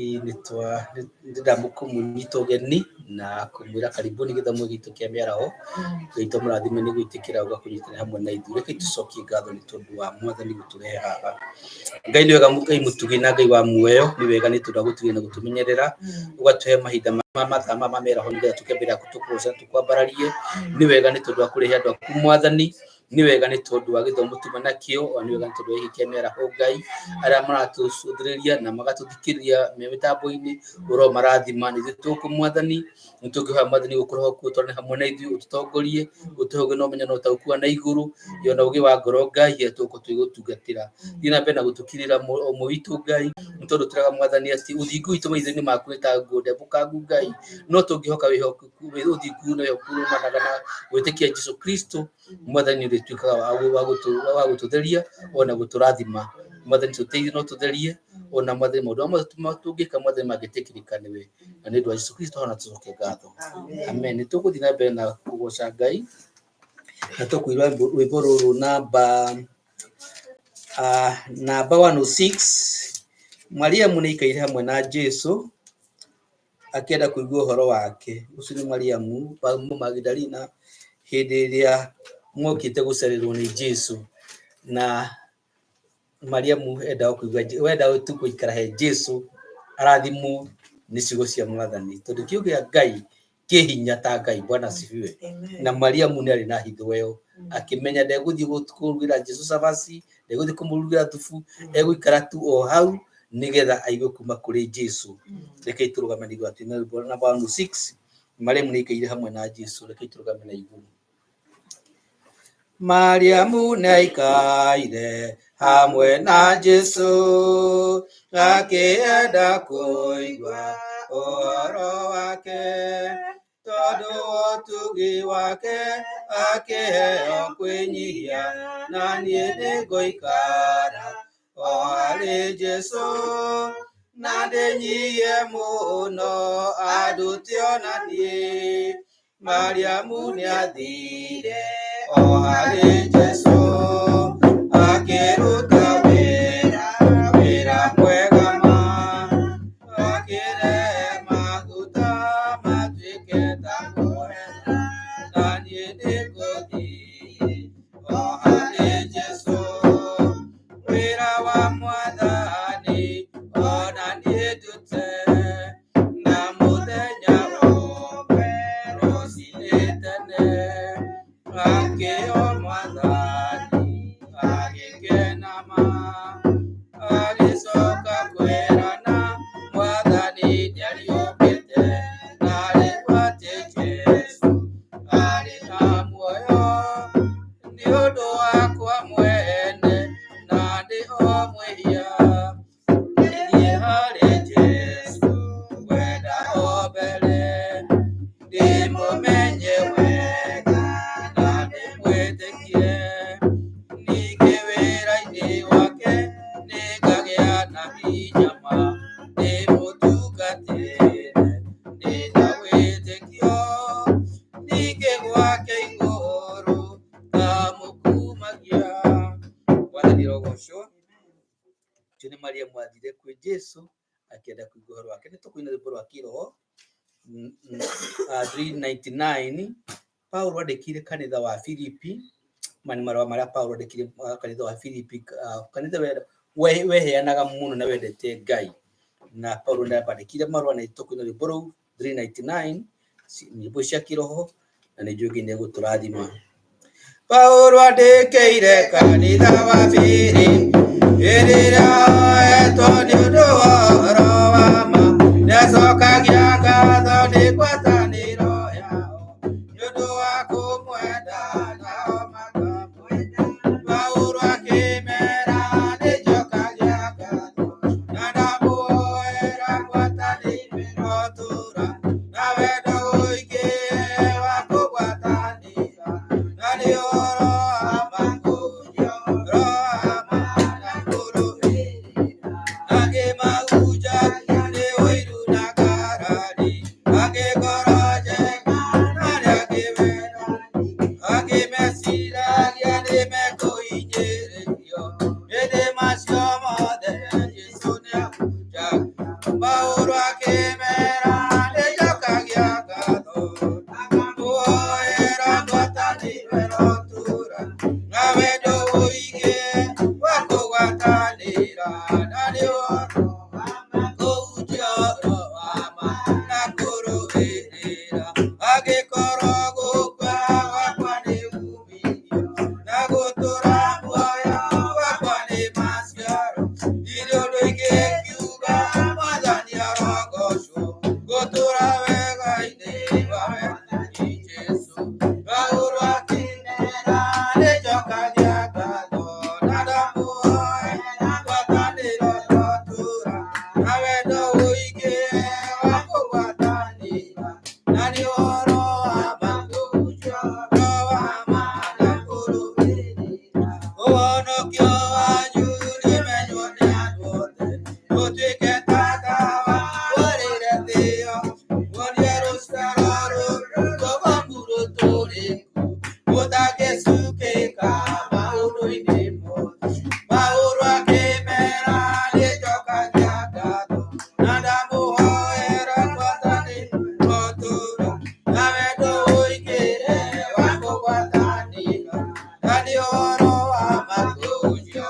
Ndĩrenda kũmũnyita ũgeni na kũmwĩra karibuni gĩthomo gitũ kĩa mĩaraho. Ngai tũmũrathime nĩ gwĩtĩkĩra gũka kũnyitanĩra hamwe na ithuĩ. Reke tũcokie ngatho nĩ tondũ wa Mwathani gũtũrehe haha. Ngai nĩ wega, Ngai mũtugi na Ngai wa muoyo, nĩ wega nĩ tondũ wa gũtugi na gũtũmenyerera, ũgatũhe mahinda ma mathaa ma mĩaraho nĩgetha tũke mbere yaku tũkũgoce na tũkwambararie. Nĩ wega nĩ tondũ wa kũrehe andũ aku Mwathani, nĩ wega nĩ tondũ wa gĩthomo tuma nakĩo, ona nĩ wega nĩ tondũ wa gĩkĩ kĩa mĩaraho Ngai, arĩa maratũcũthĩrĩria na magatũthikĩrĩria me mĩtambo-inĩ, ũromarathima. Nĩ ithuĩ tũkũ Mwathani, nĩ tũngĩhoya Mwathani gũkorwo kuo twarane hamwe na ithuĩ, ũtũtongorie, ũtũhe ũũgĩ na ũmenyo na ũtaũku wa na igũrũ, ona ũũgĩ wa ngoro Ngai, rĩrĩa tũgũkorwo tũgĩgũtungatĩra. Thiĩ na mbere na gũtũkirĩra ũmwe witũ Ngai, nĩ tondũ tũrega Mwathani atĩ ũthingu witũ maitho-inĩ maku nĩ ta nguo ndembũkangu Ngai, no tũngĩhoka wĩhokeku, ũthingu na wĩhokeku umanaga na gwĩtĩkia Jesũ Kristo, Mwathani nĩ ũrĩtuĩkaga wa gũtũtheria ona gũtũrathima. Mwathani tũteithie na ũtũtherie, ona Mwathani maũndũ marĩa mothe tũngĩka Mwathani mangĩtĩkĩrĩka nĩwe. Na nĩ ũndũ wa Jesũ Kristo hona tũcoke ngatho. Amen. Nĩ tũgũthiĩ na mbere na kũgoca Ngai na tũkũina rwĩmbo rũrũ namba 106. Mariamu nĩ aikaire hamwe na Jesũ akĩenda kũigua ũhoro wake. Ũcio nĩ Mariamu Magdalena hĩndĩ ĩrĩa mokĩte gũcererwo nĩ Jesũ na Mariamu endaga kũigua, endaga tu gũikara he Jesũ arathimwo nĩ ciugo cia Mwathani tondũ kiugo kĩa Ngai kĩ hinya ta Ngai. Bwana asifiwe. Na Mariamu nĩ arĩ na hitho ĩyo akĩmenya ndegũthiĩ kũrugĩra Jesũ cabaci, ndegũthiĩ kũmũrugĩra thubu, egũikara tu o hau nĩgetha aigue kuma kũrĩ Jesũ. Rekei tũrũgame na igũrũ tũine rwĩmbo namba 106, Mariamu nĩ aikaire hamwe na Jesũ. Rekei tũrũgame na igũrũ. Mariamu nĩ aikaire hamwe na Jesũ akĩenda kũigua ũhoro wake, tondũ ũtugi wake akĩheo kwĩnyihia, na niĩ nĩngũikara o harĩ Jesũ na ndĩnyihie mũno andute ona niĩ. Mariamu nĩathire o harĩ Jesũ akĩruta wĩra, wĩra mwega ma, akĩrehe maguta matuĩke ta mũhera, na niĩ nĩngũthiĩ o harĩ Jesũ, wĩra wa Mwathani ona niĩ ndute, na mũthenya ũmwe rũcinĩ tene akĩo Mwathani agĩkena ma, agĩcoka kwĩrana Mwathani nĩariũkĩte, na rĩu atĩ Jesũ arĩ na muoyo, nĩ ũndũ wakwa mwene na ndĩ o mwĩhia. Niĩ harĩ Jesũ ngwenda o mbere, ndĩmũmenye wega na ndĩmwĩtĩkie, ningĩ wĩra-inĩ wake nĩngagĩa na hinya ma, ndĩmũtungatĩre ndĩna wĩtĩkio, ningĩ gwake igũrũ ngamũkumagia. Mwathani arogocwo. Ũcio nĩ Mariamu athire kwĩ Jesu akĩenda kũigua ũhoro wake. Nĩ tũkũina rwĩmbo rwa kĩroho 399. Paulo andĩkire kanitha wa Filipi, mani marũa marĩa Paulo andĩkire kanitha wa Filipi, kanitha weheanaga mũno na wendete Ngai. Na Paulo nĩ andĩkire marũa na tũkũina rwĩmbo rũu 399, nyĩmbo cia kĩroho na nĩ njũĩ Ngai nĩ egũtũrathima. Paulo andĩkĩire kanitha wa Filipi hĩndĩ ĩrĩa oetwo nĩ ũndũ wa ũhoro wa ma, nĩacokagia ngatho nĩ ngwatanĩro yao nĩ ũndũ wa kũmwenda nao makamwenda. Paulo akĩmera nĩnjokagia ngatho na ndamũhoera ngwatanĩro tũra na wendo ũingĩ wa kũgwatanĩra na nĩ ũhoro wa ma kũhunjia ũhoro wa ma na kũrũĩrĩra angĩ magu Paulo akĩmera nĩnjokagia ngatho ndamũhoera ngwatanĩro ĩrotũũra na wendo ũingĩ wa kũgwatanĩra na nĩ ũhoro wa ma kũhunjia ũhoro wa ma na kũrũĩrĩra angĩkorwo gũkua gwakwa nĩ uumithio na gũtũũra muoyo gwakwa nĩ maciaro ndirĩ ũndũ ingĩkiuga mwathani arogocwo ngũtũũra wega-inĩ wa mwathani Jesũ. Paulo akĩmera nĩnjokagia ngatho na ndamũhoera ngwatanĩro ĩrotũũra na wendo ũingĩ wa kũgwatanĩra na nĩ ũhoro wa ma kũhunjia ũhoro wa ma na kũrũĩrĩra ũhonokio wanyu nĩũmenywo nĩ andũ othe ũtuĩke ta tawa ũrĩre thĩ yothe muonie rũciaro rũrũ rũgomu rũtũrĩku mũtangĩcukĩka maũndũ-inĩ mothe. Paulo akĩmera nĩnjokagia ngatho na ndamũhoera ngwatanĩro ĩrotũũra na wendo ũingĩre wa kũgwatanĩra na nĩ ũhoro wa ma kũhunjia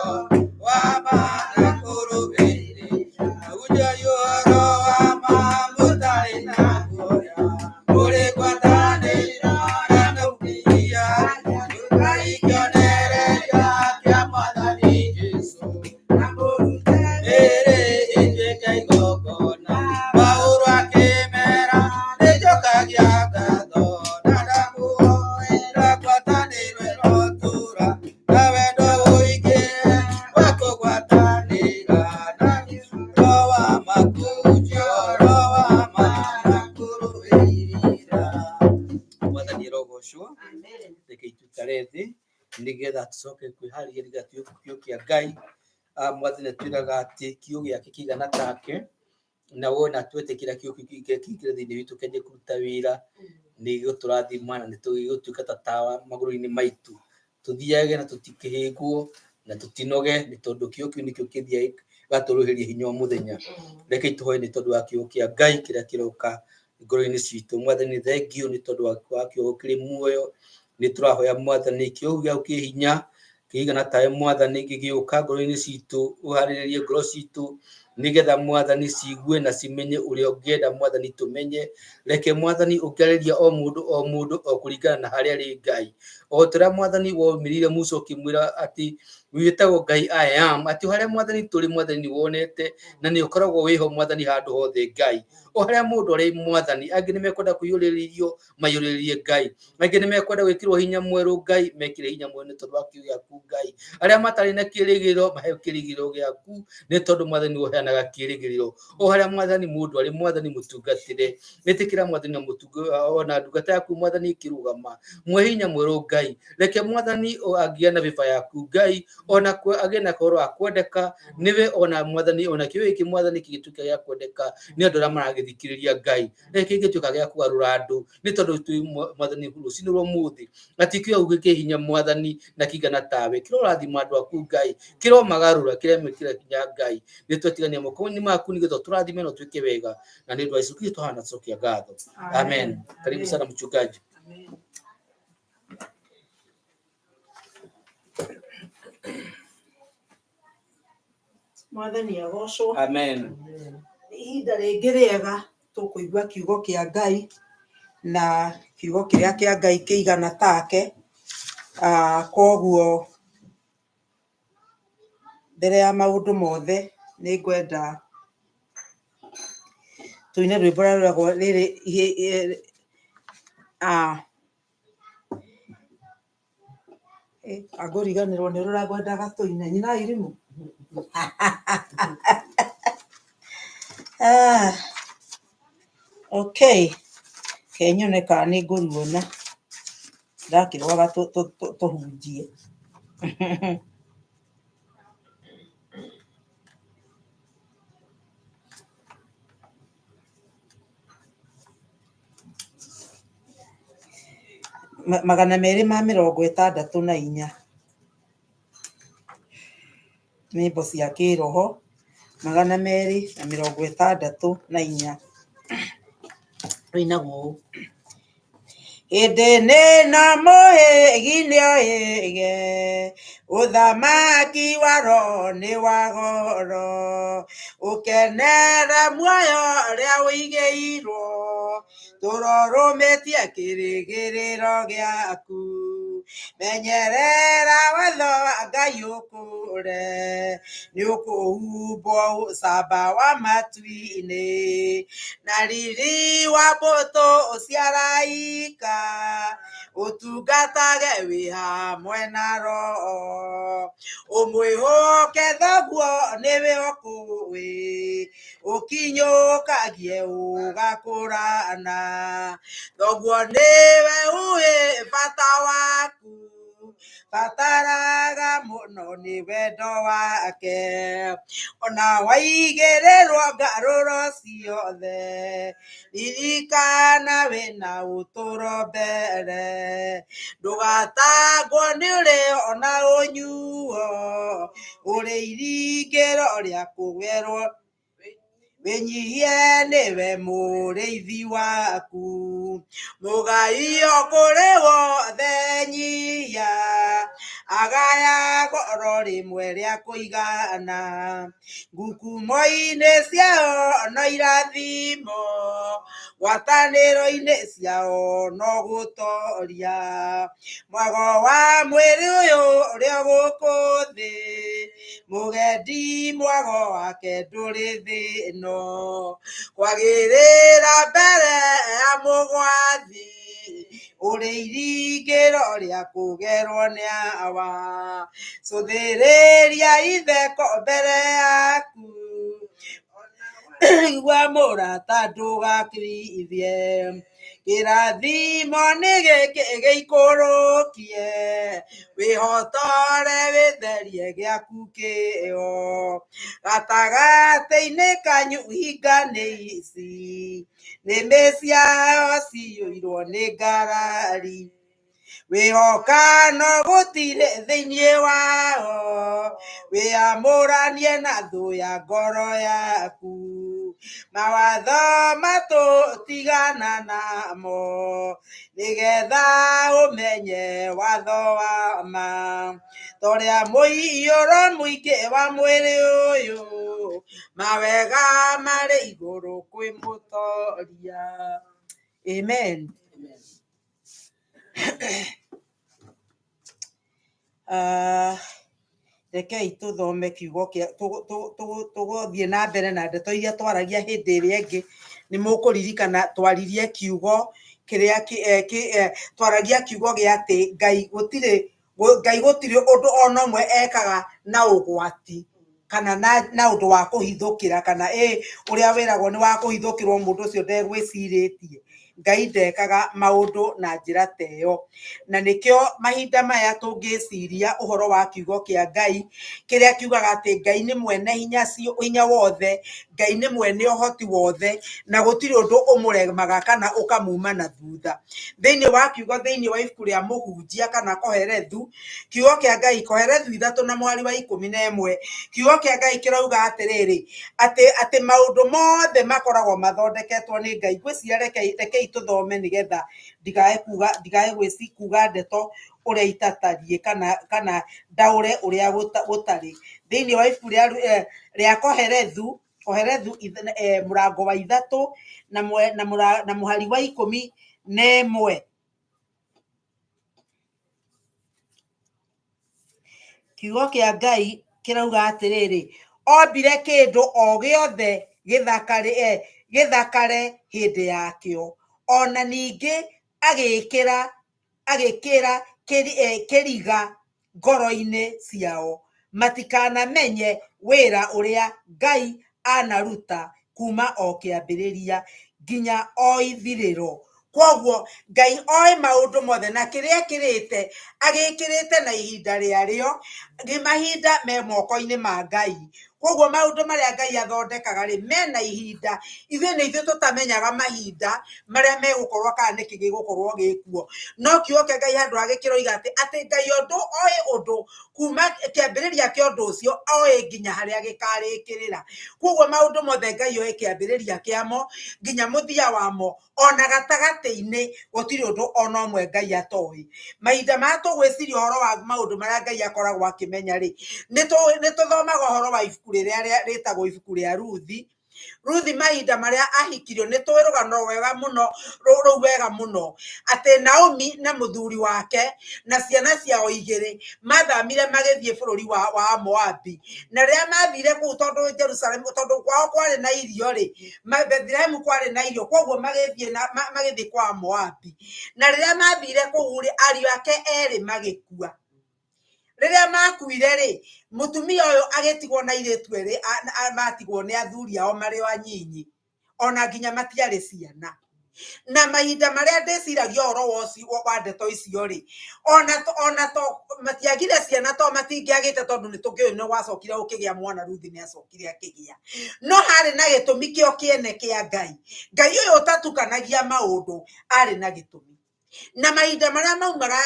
wa ma na kũrũĩrĩra hunjai ũhoro wa ma mũtarĩ na guoya mũrĩ ngwatanĩro na mũkĩia Ngai kĩonereria kĩa mwathani Jesũ na mũrute mĩĩrĩ ĩtuĩke igongona. Paulo akĩmera nĩnjokagia ngatho na ndamũhoera ngwatanĩro ĩrotũũra na wendo ũingĩ wa kũgwatanĩra na nĩ ũhoro wa ma kũhunjia ũhoro wa ma na kũrũĩrĩra. Mwathani arogocwo. Reke tũikare thĩ nĩgetha tũcoke kwĩharĩria nĩgetha tuoe kiugo kĩa Ngai. Mwathani atwĩraga atĩ kiugo gĩake kĩigana take na wona twetĩkĩra kiugo kĩu kĩingĩre thĩinĩ witũ kĩanjie kũruta wĩra nĩ gĩgũtũrathima na nĩ gĩgũtuĩka ta tawa magũrũ-inĩ maitũ tũthiage na tũtikĩhĩngwo na tũtinoge nĩ tondũ kiugo kĩu nĩkĩo kĩthiaga gĩgatũrũhĩria hinya o mũthenya. Reke tũhoe nĩ tondũ wa kiugo kĩa Ngai kĩrĩa kĩroka ngoro-inĩ citũ. Mwathani thengiũ nĩ tondũ wa kiugo kĩrĩ muoyo nĩ tũrahoya mwathani kiugo gĩaku kĩ hinya kĩigana tawe mwathani gĩgĩũka ngoro-inĩ citũ ũharĩrĩrie ngoro citũ nĩgetha mwathani ciigue na cimenye ũrĩa ũngĩenda mwathani tũmenye. Reke mwathani ũngĩarĩria o mũndũ o mũndũ o kũringana na harĩa arĩ Ngai o ta ũrĩa mwathani waumĩrĩire Musa ũkĩmwĩra atĩ wĩtagwo Ngai I am atĩ o harĩa mwathani tũrĩ mwathani nĩ wonete na nĩ ũkoragwo wĩho mwathani handũ hothe Ngai o harĩa mũndũ arĩ mwathani angĩ nĩ mekwenda kũiyũrĩrĩrio maiyũrĩrĩrie Ngai angĩ nĩ mekwenda gwĩkĩrwo hinya mwerũ Ngai mekĩre hinya mwerũ nĩ tondũ wa kiugo gĩaku Ngai arĩa matarĩ na kĩĩrĩgĩrĩro maheo kĩĩrĩgĩrĩro gĩaku nĩ tondũ mwathani nĩwe ũheanaga kĩĩrĩgĩrĩro o harĩa mwathani mũndũ arĩ mwathani mũtungatĩre ĩtĩkĩra mwathani na mũtunga ona ndungata yaku mwathani ĩkĩrũgama mwe hinya mwerũ Ngai reke mwathani angĩgĩa na bĩba yaku Ngai ona agĩe na ũhoro wa kwendeka nĩwe ona mwathani ona kĩo gĩkĩ mwathani kĩgĩtuĩka gĩa kwendeka nĩ andũ arĩa maragĩthikĩrĩria Ngai reke gĩgĩtuĩka gĩa kũgarũra andũ nĩ tondũ twĩ mwathani rũcinĩ rwa ũmũthĩ atĩ kĩo gĩkĩ hinya mwathani na kĩigana tawe kĩrorathima andũ aku Ngai kĩromagarũra kĩremekĩra hinya Ngai nĩ twetigania moko-inĩ maku nĩgetha ũtũrathime na ũtwĩke wega na nĩ ũndũ wa Yesu Kristo hana tũcokia ngatho. Amen. Karibu sana mchungaji. Mwathani agocwo. Amen. Ihinda rĩngĩ rĩega tũkũigua kiugo kĩa Ngai na kiugo kĩrĩa kĩa Ngai kĩigana take. Koguo mbere ya maũndũ mothe nĩ ngwenda tũine rwĩmbo rũrĩa rwĩragwo rĩrĩ angũriganĩrwo nĩ rũrĩa ngwendaga tũine nyina irimũ. Okay, kenyone kana nĩ ngũruona ndakĩrwaga tũhunjie. 264 nyĩmbo cia kĩroho 264. Rũinagwo ũũ: Hĩndĩ nĩ na mũhĩgi nĩoĩge, ũthamaki wa roho nĩ wa goro, ũkenere muoyo ũrĩa ũigĩirwo, tũrorũmĩtie kĩrĩgĩrĩro gĩaku, menyerera watho wa Ngai ũkũre, nĩũkũhumbwo ũcamba wa matu-inĩ, na riri wa mbũtũ cia araika, ũtungatage wĩ hamwe na roho, ũmwĩhoke thoguo nĩwe ũkũĩ, ũkinyũkagie ũgakũrana, thoguo nĩwe ũĩ bata waku, bataraga mũno nĩ wendo wake, ona waigĩrĩrwo ngarũro ciothe, ririkana wĩna ũtũro mbere, ndũgatangwo nĩ ũrĩo ona ũnyuo, ũrĩ iringĩro rĩa kũgerwo, wĩnyihie nĩwe mũrĩithi waku, mũgai o kũrĩ wothe nyihia, agaya goro rĩmwe rĩa kũigana, ngukumo-inĩ ciao no irathimo, ngwatanĩro-inĩ ciao no gũtoria, mwago wa mwĩrĩ ũyũ ũrĩa gũkũ thĩ, mũgendi mwago wake ndũrĩ thĩ ĩno, kwagĩrĩra mbere ya mũgwathi, ũrĩ iringĩro rĩa kũgerwo nĩ awa, cũthĩrĩria itheko mbere yaku, igua mũrata ndũgakirithie, kĩrathimo nĩ gĩkĩ gĩikũrũkie, wĩhotore wĩtherie gĩaku kĩo, gatagatĩ-inĩ kanyu hinga nĩ ici, nĩmĩ ciao ciyũirwo nĩ ngarari, wĩhokano gũtirĩ thĩinĩ wao, wĩamũranie na thũ ya ngoro yaku, mawatho matũtigana namo, nĩgetha ũmenye watho wa ma, torĩa mũiyũro mũingĩ wa mwĩrĩ ũyũ, mawega marĩ igũrũ kwĩ mũtoria. Amen. Rekei tũthome kiugo kĩa tũgũthiĩ na mbere na ndeto iria twaragia hĩndĩ ĩrĩa ĩngĩ. Nĩ mũkũririkana twaririe kiugo kĩrĩa twaragia kiugo gĩa atĩ Ngai gũtirĩ Ngai gũtirĩ ũndũ ona ũmwe ekaga na ũgwati kana na ũndũ wa kũhithũkĩra, kana ũrĩa wĩragwo nĩ wa kũhithũkĩrwo mũndũ ũcio ndegwĩcirĩtie. Ngai ndekaga maũndũ na njĩra ta ĩyo, na nĩkĩo mahinda maya tũngĩciria ũhoro wa kiugo kĩa Ngai kĩrĩa kiugaga atĩ Ngai nĩ mwene hinya hinya wothe, Ngai nĩ mwene ũhoti wothe, na gũtirĩ ũndũ ũmũremaga kana ũkamuma na thutha. Thĩinĩ wa kiugo, thĩinĩ wa ibuku rĩa Mũhunjia kana Koherethu, kiugo kĩa Ngai, Koherethu 3 na mwari wa 11, kiugo kĩa Ngai kĩrauga atĩrĩrĩ, atĩ maũndũ mothe makoragwo mathondeketwo nĩ Ngai. Ngwĩciria rekei tũthome nĩgetha ndikae kuga, ndikae kuga ndeto ũrĩa itatariĩ kana ndaũre ũrĩa gũtarĩ. Thĩinĩ wa ibuku rĩa Koherethu, Koherethu mũrango wa 3 na mũhari wa 11, kiugo kĩa Ngai kĩrauga atĩrĩrĩ, ombire kĩndũ o gĩothe gĩthakare hĩndĩ yakĩo, ona ningĩ agĩkĩra kĩriga ngoro-inĩ ciao, matikanamenye wĩra ũrĩa Ngai anaruta kuma o kĩambĩrĩria nginya o ithirĩro. Kwoguo Ngai oĩ maũndũ mothe, na kĩrĩa ekĩrĩte agĩkĩrĩte na ihinda rĩarĩo, nĩ mahinda me moko-inĩ ma Ngai. Koguo maũndũ marĩa Ngai athondekaga rĩ, mena ihinda. Ithuĩ nĩ ithuĩ tũtamenyaga mahinda marĩa megũkorwo kana nĩkĩ gĩgũkorwo gĩkuo. No kiugo kĩa Ngai handũ hangĩ kĩroiga atĩ atĩ Ngai ũndũ oĩ ũndũ kuma kĩambĩrĩria kĩa ũndũ ũcio oĩ nginya harĩa gĩkarĩkĩrĩra. Koguo maũndũ mothe Ngai oĩ kĩambĩrĩria kĩamo nginya mũthia wamo, ona gatagatĩ-inĩ gũtirĩ ũndũ ona ũmwe Ngai atoĩ. Mahinda marĩa tũgwĩciria ũhoro wa maũndũ marĩa Ngai akoragwo akĩmenya rĩ, nĩ tũthomaga ũhoro wa ibuku rĩrĩa rĩtagwo ibuku rĩa Ruthi. Ruthi mahinda marĩa ahikirio nĩ tũĩ rũgano wega mũno rũu wega mũno atĩ Naomi na mũthuri wake na ciana ciao igĩrĩ mathamire magĩthiĩ bũrũri wa Moabi. Na rĩrĩa mathire kũu tondũ Jerusalem tondũ kwao kwarĩ na irio rĩ, Bethilehemu kwarĩ na irio koguo magĩthiĩ na magĩthiĩ kwa Moabi. Na rĩrĩa mathire kũu rĩ, ariũ ake erĩ magĩkua. Rĩrĩa makuire rĩ, mũtumia ũyũ agĩtigwo na airĩtu erĩ matigwo nĩ athuri ao marĩ o anyinyi, ona nginya matiarĩ ciana. Na mahinda marĩa ndĩciragia ũhoro wa ũcio wa ndeto icio rĩ, ona to matiagire ciana to matingĩagĩte tondũ nĩ tũkĩũĩ nĩ gwacokire gũkĩgĩa mwana Ruthi nĩ acokire akĩgĩa. No harĩ na gĩtũmi kĩo kĩene kĩa Ngai. Ngai ũyũ ũtatukanagia maũndũ arĩ na gĩtũmi. Na mahinda marĩa maumaga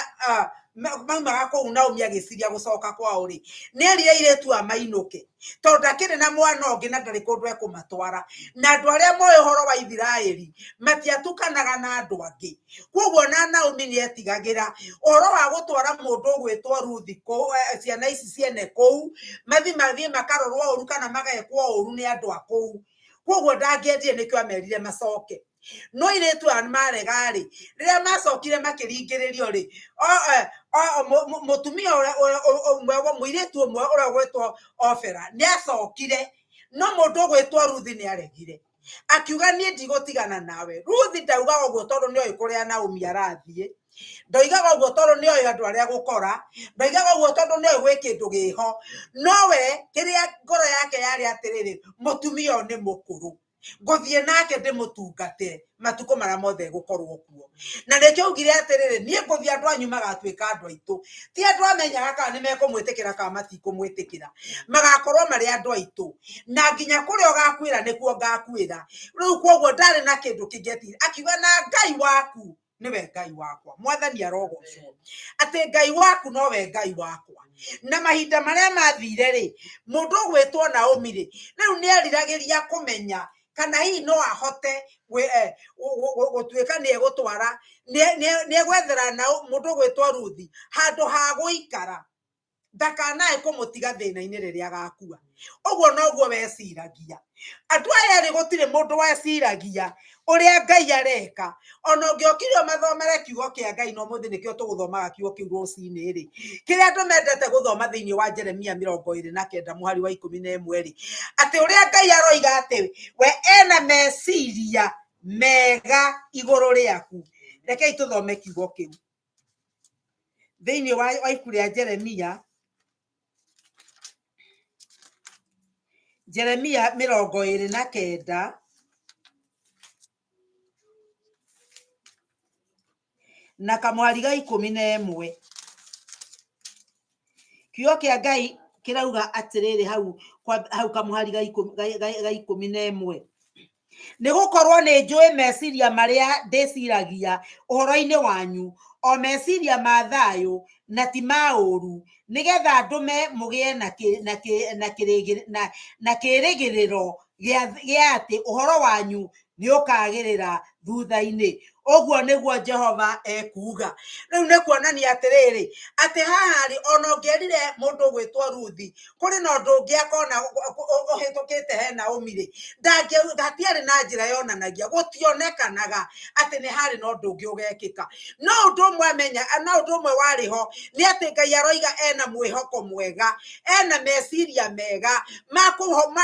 maumaga kũu Naomi agĩciria gũcoka kwao rĩ, nĩ erire airĩtu aya mainũke tondũ ndakĩrĩ na mwana ũngĩ na ndarĩ kũndũ ekũmatwara. Na andũ arĩa moĩ ũhoro wa Ithiraĩri matiatukanaga na andũ angĩ. Koguo ona Naomi nĩ etigagĩra ũhoro wa gũtwara mũndũ ũgwĩtwo Ruthi kũu, ciana ici ciene kũu, mathiĩ mathiĩ makarorwo ũru kana magekwo ũru nĩ andũ a kũu. Koguo ndangĩendire nĩkĩo amerire macoke. No airĩtu aya marega rĩ, rĩrĩa macokire makĩringĩrĩrio rĩ, mũtumia ũmwe, mũirĩtu ũmwe ũrĩa ũgwĩtwo Ofera nĩ acokire, no mũndũ ũgwĩtwo Ruthi nĩ aregire. Akiuga niĩ ndigũtigana nawe. Ruthi ndaugaga ũguo tondũ nĩ oĩ kũrĩa Naomi arathiĩ, ndoigaga ũguo tondũ nĩ oĩ andũ arĩa egũkora, ndoigaga ũguo tondũ nĩ oĩ gwĩ kĩndũ gĩho, nowe kĩrĩa ngoro yake yarĩ atĩrĩrĩ, mũtumia ũyũ nĩ mũkũrũ. Ngũthiĩ nake ndĩmũtungate matukũ marĩa mothe egũkorwo kuo. Na nĩkĩo augire atĩrĩrĩ, niĩ ngũthiĩ andũ anyu magatuĩka andũ aitũ. Ti andũ amenyaga kana nĩ mekũmwĩtĩkĩra kana matikũmwĩtĩkĩra. Magakorwo marĩ andũ aitũ. Na nginya kũrĩa ũgakuĩra nĩkuo ngakuĩra. Rĩu koguo ndarĩ na kĩndũ kĩngĩ etigĩra. Akiuga na Ngai waku nĩwe Ngai wakwa. Mwathani arogocwo. Atĩ Ngai waku nowe Ngai wakwa. Na mahinda marĩa mathire rĩ, mũndũ ũgwĩtwo Naomi rĩ, rĩu nĩ eriragĩria kũmenya kana hihi no ahote gũtuĩka nĩ egũtwara, nĩ egwethera mũndũ ũgwĩtwo Ruthi handũ ha gũikara. Ndakanae kũmũtiga thĩna-inĩ rĩrĩa agakua. Ũguo noguo weciragia. Andũ aya erĩ gũtirĩ mũndũ weciragia ũrĩa Ngai areka. Ona ũngĩokire ũmathomere kiugo kĩa Ngai na ũmũthĩ nĩkĩo tũgũthomaga kiugo kĩu rũcinĩ rĩ, kĩrĩa andũ mendete gũthoma thĩinĩ wa Jeremia 29 mũhari wa 11 rĩ, atĩ ũrĩa Ngai aroiga atĩ we ena meciria mega igũrũ rĩaku. Rekei tũthome kiugo kĩu. Thĩinĩ wa ibuku rĩa Jeremia, Jeremia 29 na kamwari ga 11. Kiugo kĩa Ngai kĩrauga atĩrĩrĩ hau hau kamũhari ga 11. Nĩ gũkorwo nĩ njũĩ meciria marĩa ndĩciragia ũhoro-inĩ wanyu, o meciria ma thayũ na ti ma ũũru, nĩgetha ndũme mũgĩe na kĩĩrĩgĩrĩro gĩa atĩ ũhoro wanyu nĩ ũkaagĩrĩra thutha-inĩ. Ũguo nĩguo Jehova ekuuga. Rĩu nĩ kuonania atĩrĩrĩ, atĩ haha rĩ, ona ũngĩerire mũndũ ũgwĩtwo Ruthi, kũrĩ na ũndũ ũngĩ akona ũhĩtũkĩte he Naomi rĩ, hatiarĩ na njĩra yonanagia, gũtionekanaga atĩ nĩ harĩ na ũndũ ũngĩ ũgekĩka. No ũndũ ũmwe amenya, no ũndũ ũmwe warĩ ho, nĩ atĩ Ngai aroiga ena mwĩhoko mwega, ena meciria mega ma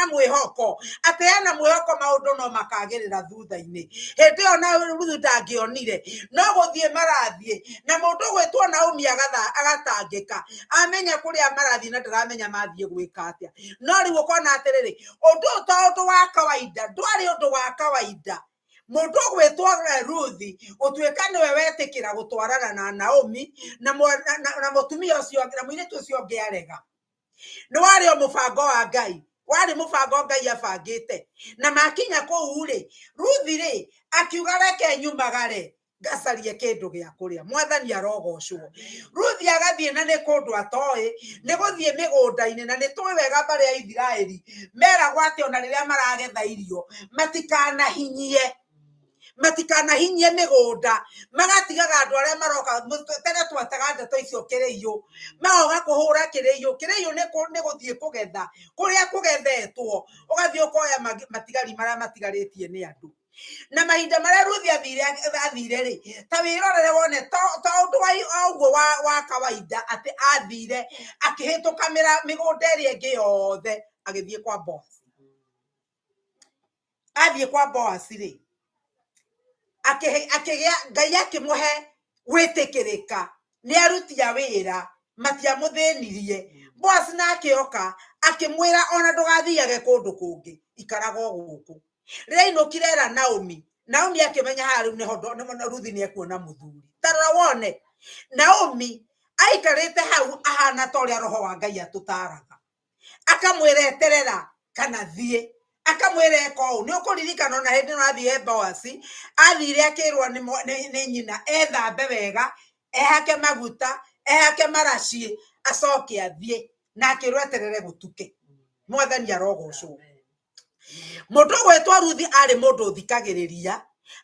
mwĩhoko, atĩ ena mwĩhoko maũndũ no makagĩrĩra thutha-inĩ. Hĩndĩ ĩyo na Ruthu ndangĩonire, no gũthiĩ marathiĩ, na mũndũ ũgwĩtwo Naomi agatangĩka, amenya kũrĩa marathiĩ na ndaramenya mathiĩ gwĩka atĩa. No rĩu ũkona atĩrĩrĩ, ũndũ ũyũ to ũndũ wa kawaida, ndwarĩ ũndũ wa kawaida. Mũndũ ũgwĩtwo Ruthi gũtuĩka nĩwe wetĩkĩra gũtwarana na Naomi na mũtumia ũcio na mũirĩtu ũcio ũngĩ arega. Nĩ warĩ o mũbango wa Ngai Warĩ mũbango Ngai abangĩte. Na makinya kũu rĩ, Ruthi rĩ, akiuga reke nyumagare ngacarie kĩndũ gĩa kũrĩa. Mwathani arogocwo. Ruthi agathiĩ na nĩ kũndũ atoĩ, nĩ gũthiĩ mĩgũnda-inĩ, na nĩ tũĩ wega mbarĩ ya Isiraeli meragwo atĩ ona rĩrĩa maragetha irio matikanahinyie, matikanahinyie mĩgũnda, magatigaga andũ arĩa maroka. Tene twetaga ndeto icio kĩrĩiyũ, magoka kũhũra kĩrĩiyũ. Kĩrĩiyũ nĩ gũthiĩ kũgetha kũrĩa kũgethetwo, ũgathiĩ ũkoya matigari marĩa matigarĩtie nĩ andũ. Na mahinda marĩa Ruthi athire rĩ, ta wĩrorere wone to ũndũ wa ũguo wa kawaida atĩ athire akĩhĩtũka mĩgũnda ĩrĩa ĩngĩ yothe agĩthiĩ kwa Boaz. Athiĩ kwa Boaz rĩ, akĩgĩa Ngai akĩmũhe gwĩtĩkĩrĩka nĩ aruti a wĩra, matiamũthĩnirie. Boaz nake oka akĩmwĩra ona ndũgathiage kũndũ kũngĩ, ikaraga o gũkũ. Rĩrĩa ainũkire era Naomi, Naomi akĩmenya haha rĩu nĩho Ruthi nĩ ekuona mũthuri. Ta rora wone, Naomi aikarĩte hau ahana ta ũrĩa roho wa Ngai atũtaraga, akamwĩra eterera kana thiĩ, akamwĩra eka ũũ. Nĩ ũkũririkana ona hĩndĩ ĩno athiĩ he Boaz, athire akĩrwo nĩ nyina ethambe wega, ehake maguta, ehake maraciĩ, acoke athiĩ, na akĩrwo eterere gũtuke. Mwathani arogocwo. Mũndũ ũgwĩtwo Ruthi arĩ mũndũ ũthikagĩrĩria,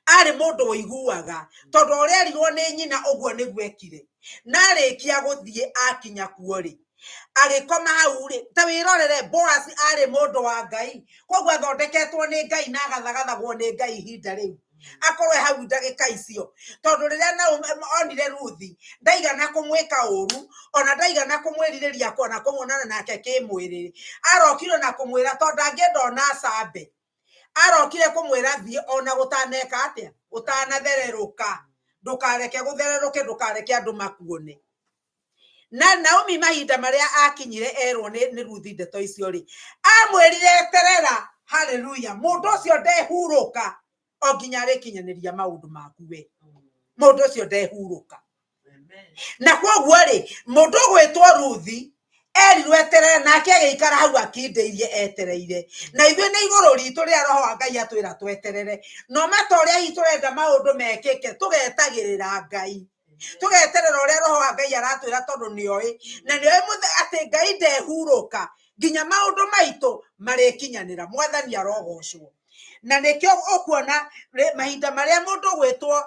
arĩ mũndũ ũiguaga, tondũ ũrĩa erirwo nĩ nyina ũguo nĩguo ekire. Na arĩkia gũthiĩ akinya kuo rĩ, agĩkoma hau rĩ, ta wĩrorere, Boaz arĩ mũndũ wa Ngai, koguo athondeketwo nĩ Ngai na agathagathagwo nĩ Ngai ihinda rĩu, akorwo e hau ndagĩka icio. Tondũ rĩrĩa Naomi onire Ruthi, ndaigana kũmwĩka ũru, ona ndaigana kũmwĩrirĩria kuona kũmuonana nake kĩmwĩrĩ. Arokire na kũmwĩra tondũ ndangĩenda ona acambe, arokire kũmwĩra thiĩ ona gũtaneka atĩa, gũtanathererũka, ndũkareke gũthererũke, ndũkareke andũ makuone. Na Naomi mahinda marĩa akinyire erwo nĩ Ruthi ndeto icio rĩ, amwĩrire eterera, haleluya, mũndũ ũcio ndehurũka o nginya arĩkinyanĩria maũndũ maku we. Mũndũ ũcio ndehurũka. Na koguo rĩ, mũndũ ũgwĩtwo Ruthi erirwo eterere, nake agĩikara hau akindĩirie etereire. Na ithuĩ nĩ igũrũ ritũ rĩrĩa roho wa Ngai atwĩra tweterere, no ma ta ũrĩa hihi tũrenda maũndũ mekĩke, tũgetagĩrĩra Ngai, tũgeterera ũrĩa roho wa Ngai aratwĩra, tondũ nĩoĩ, na nĩoĩ atĩ Ngai ndehurũka nginya maũndũ maitũ marĩkinyanĩra. Mwathani arogocwo. Na nĩkĩo ũkuona mahinda marĩa mũndũ ũgwĩtwo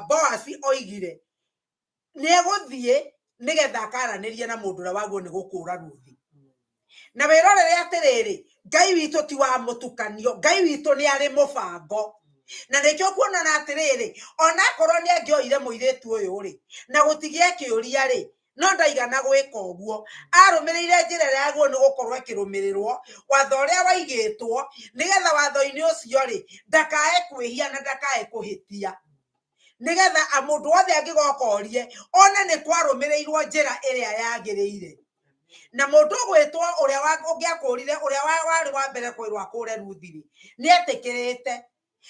Boaz oigire nĩ egũthiĩ nĩgetha akaranĩrie na mũndũ ũrĩa waguo nĩ gũkũra Ruthi. Na wĩrorere atĩrĩrĩ, Ngai witũ ti wa mũtukanio, Ngai witũ nĩ arĩ mũbango. Na nĩkĩo kuonana atĩrĩrĩ, onakorwo nĩ angĩoire mũirĩtu ũyũ rĩ, na gũtigĩe kĩũria rĩ, no ndaigana gwĩka ũguo. Arũmĩrĩire njĩra ĩrĩa yagĩrĩirwo nĩ gũkorwo ĩkĩrũmĩrĩrwo, watho ũrĩa waigĩtwo, nĩgetha watho-inĩ ũcio rĩ, ndakae kwĩhia na ndakae kũhĩtia, nĩgetha mũndũ wothe angĩgoka orie one nĩ kwarũmĩrĩirwo njĩra ĩrĩa yagĩrĩire. Na mũndũ ũgwĩtwo ũrĩa ũngĩakũrire, ũrĩa warĩ wa mbere kwĩrwo akũre Ruthi rĩ, nĩ etĩkĩrĩte.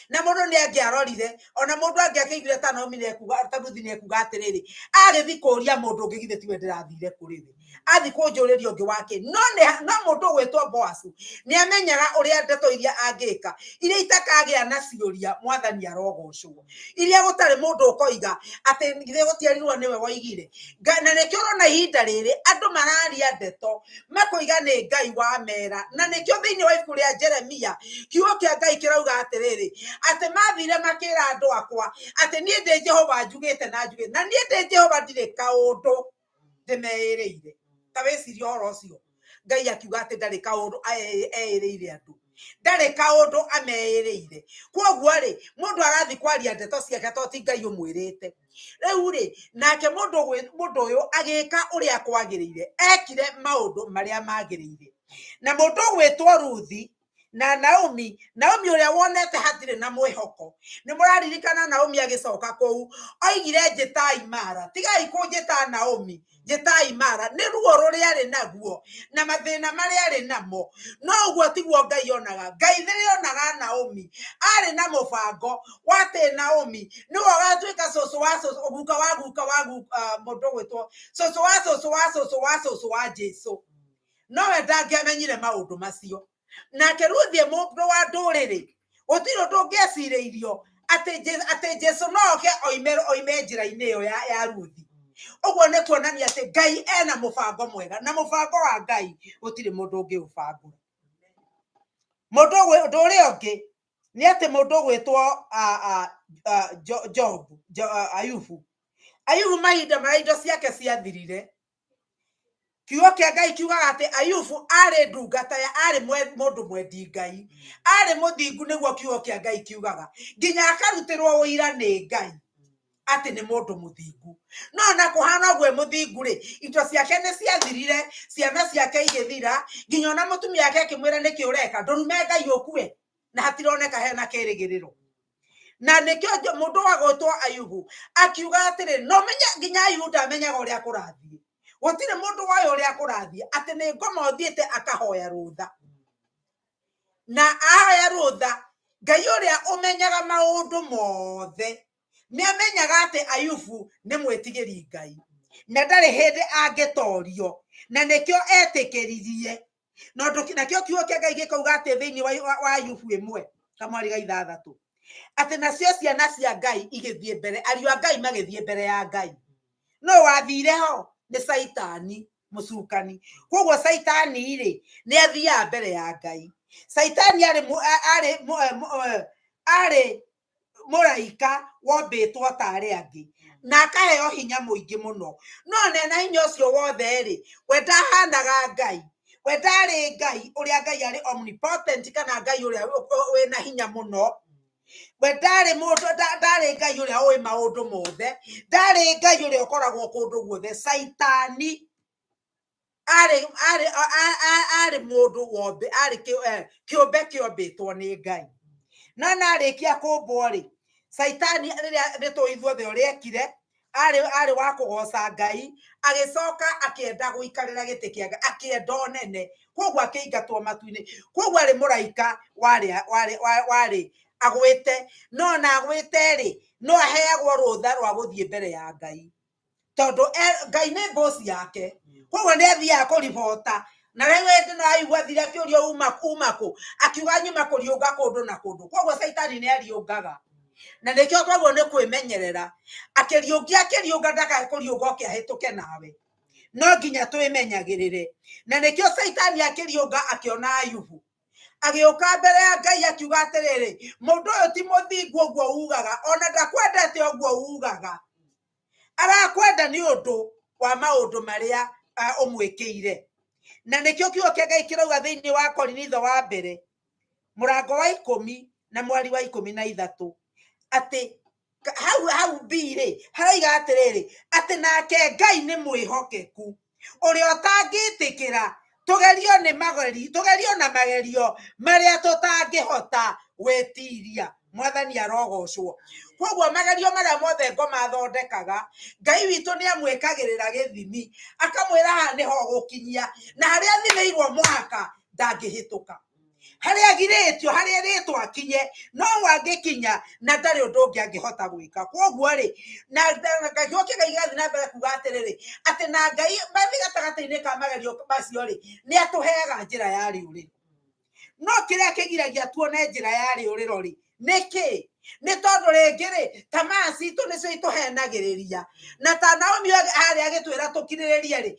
Na mũndũ nĩ angĩarorire, ona mũndũ angĩakĩiguire ta Naomi nĩ ekuga, ta Ruthi nĩ ekuga atĩrĩrĩ, agĩthiĩ kũria mũndũ ũngĩ, githĩ tiwe ndĩrathire kũrĩ we, athiĩ kũnjũrĩria ũngĩ wake. No mũndũ ũgwĩtwo Boaz nĩ amenyaga ũrĩa ndeto iria angĩka, iria itakagĩa na ciũria. Mwathani arogocwo. Iria gũtarĩ mũndũ ũkoiga atĩ githĩ gũtiarirwo nĩwe woigire. Na nĩkĩo ũrona ihinda rĩrĩ andũ mararia ndeto makoiga nĩ Ngai wamera. Na nĩkĩo thĩinĩ wa ibuku rĩa Jeremia kiugo kĩa Ngai kĩrauga atĩrĩrĩ, atĩ mathire makĩra andũ akwa atĩ niĩ ndĩ Jehova njugĩte na njugĩte, na niĩ ndĩ Jehova ndirĩ kaũndũ ndĩmeĩrĩire. Ta wĩcirie ũhoro ũcio, Ngai akiuga atĩ ndarĩ kaũndũ eĩrĩire andũ, ndarĩ kaũndũ ameĩrĩire. Koguo rĩ, mũndũ arathiĩ kwaria ndeto ciake to ti Ngai ũmwĩrĩte. Rĩu rĩ, nake mũndũ ũyũ agĩka ũrĩa kwagĩrĩire, ekire maũndũ marĩa magĩrĩire. Na mũndũ ũgwĩtwo Ruthi na Naomi, Naomi ũrĩa wonete hatirĩ na mwĩhoko, nĩ mũraririkana Naomi agĩcoka kũu oigire, njĩtai Mara, tigai kũnjĩta Naomi, njĩtai Mara, nĩ ruo rũrĩa arĩ naguo na mathĩna marĩa arĩ namo. No ũguo tiguo Ngai onaga. Ngai rĩrĩa onaga Naomi arĩ na mũbango wa atĩ Naomi nĩwe ũgatuĩka cũcũ wa cũcũ, guka wa guka wa guka, mũndũ ũgwĩtwo cũcũ wa cũcũ wa cũcũ wa cũcũ wa Jesu. Nowe ndangĩamenyire maũndũ macio. Nake Ruthi e mũndũ wa ndũrĩrĩ, gũtirĩ ũndũ ũngĩecirĩirio atĩ Jesu no oke oime njĩra-inĩ ĩyo ya Ruthi. Ũguo nĩ kuonania atĩ Ngai ena mũbango mwega, na mũbango wa Ngai gũtirĩ mũndũ ũngĩũbangũra. Mũndũ ũndũ ũrĩa ũngĩ nĩ atĩ mũndũ ũgwĩtwo Job, Ayubu. Ayubu mahinda marĩa indo ciake ciathirire, kiugo kĩa Ngai kiugaga atĩ Ayubu arĩ ndungata ya arĩ mũndũ mwendi Ngai, arĩ mũthingu, nĩguo kiugo kĩa Ngai kiugaga, nginya akarutĩrwo ũira nĩ Ngai atĩ nĩ mũndũ mũthingu. No ona kũhana ũguo e mũthingu rĩ, indo ciake nĩ ciathirire, ciana ciake igĩthira, nginya ona mũtumia wake akĩmwĩra nĩkĩ ũreka, ndũrume Ngai ũkue, na hatironeka hena kĩrĩgĩrĩro. Na nĩkĩo mũndũ wa gwĩtwo Ayubu akiuga atĩrĩ, no menye nginya Ayubu ndamenyaga ũrĩa kũrathiĩ, gũtirĩ mũndũ woĩ ũrĩa kũrathiĩ, atĩ nĩ ngoma ũthiĩte akahoya rũtha, na ahoya rũtha, Ngai ũrĩa ũmenyaga maũndũ mothe nĩ amenyaga atĩ Ayubu nĩ mwĩtigĩri Ngai na ndarĩ hĩndĩ angĩtorio, na nĩkĩo etĩkĩririe. Na ũndũ nakĩo kiugo kĩa Ngai gĩkauga atĩ thĩinĩ wa Ayubu 1 kamwari ga 6 atĩ nacio ciana cia Ngai igĩthiĩ mbere, ariũ a Ngai magĩthiĩ mbere ya Ngai. No wathire ho nĩ Caitani mũcukani. Koguo Caitani rĩ nĩ athiaga mbere ya Ngai. Caitani arĩ mũraika wombĩtwo ta arĩa angĩ na akaheo hinya mũingĩ mũno, no ona ena hinya ũcio wothe rĩ, we ndahanaga Ngai, we ndarĩ Ngai ũrĩa Ngai arĩ omnipotent, kana Ngai ũrĩa wĩna hinya mũno. We ndarĩ mũndũ, ndarĩ Ngai ũrĩa ũĩ maũndũ mothe, ndarĩ Ngai ũrĩa ũkoragwo kũndũ guothe. Caitani arĩ mũndũ wombe, arĩ kĩũmbe kĩombĩtwo nĩ Ngai. No narĩkia kũmbwo rĩ, Caitani rĩrĩa nĩ tũĩ ithuothe ũrĩa ekire, arĩ wa kũgoca Ngai, agĩcoka akĩenda gũikarĩra gĩtĩ kĩa Ngai, akĩenda ũnene, koguo akĩingatwo matu-inĩ. Koguo arĩ mũraika warĩ agwĩte, no ona agwĩte rĩ, no aheagwo rũtha rwa gũthiĩ mbere ya Ngai, tondũ Ngai nĩ boss yake. Koguo nĩ athiaga kũribota. Na rĩu hĩndĩ ĩno aigua athire akĩũrio uma kũ, akiuga nyuma kũriũnga kũndũ na kũndũ. Koguo Caitani nĩ ariũngaga, na nĩkĩo koguo nĩ kwĩmenyerera. Akĩriũngia akĩriũnga, ndakae kũriũnga oke ahĩtũke nawe, no nginya twĩmenyagĩrĩre. Na nĩkĩo Caitani akĩriũnga akĩona Ayubu agĩũka mbere ya Ngai akiuga atĩrĩrĩ, mũndũ ũyũ ti mũthingu ũguo ugaga, ona ndakwendete ũguo ugaga, arakwenda nĩ ũndũ wa maũndũ marĩa ũmwĩkĩire. Na nĩkĩo kiugo kĩa Ngai kĩrauga thĩinĩ wa Korinitho wa mbere mũrango wa 10 na mwari wa 13 atĩ hau mbirĩ haraiga atĩrĩrĩ, atĩ nake Ngai nĩ mwĩhokeku ũrĩa ũtangĩtĩkĩra tũgerio nĩ mageri, tũgerio na magerio marĩa tũtangĩhota gwĩtiria. Mwathani arogocwo. Koguo magerio marĩa mothe ngoma athondekaga, Ngai witũ nĩ amwĩkagĩrĩra gĩthimi, akamwĩra haha nĩho ũgũkinyia, na harĩa athimĩirwo mũhaka ndangĩhĩtũka, harĩa agirĩtio, harĩa erĩtwo akinye no angĩkinya, na ndarĩ ũndũ ũngĩ angĩhota gwĩka. Koguo rĩ, na kiugo kĩa Ngai gĩgathiĩ na mbere kuga atĩrĩrĩ, atĩ na Ngai mathi gatagatĩ-inĩ ka magerio macio rĩ, nĩ atũheaga njĩra ya rĩũrĩro. No kĩrĩa kĩgiragia tuone njĩra ya rĩũrĩro rĩ, nĩkĩ? Nĩ tondũ rĩngĩ rĩ, tamaa citũ nĩcio itũhenagĩrĩria. Na ta Naomi harĩa agĩtwĩra tũkirĩrĩrie rĩ,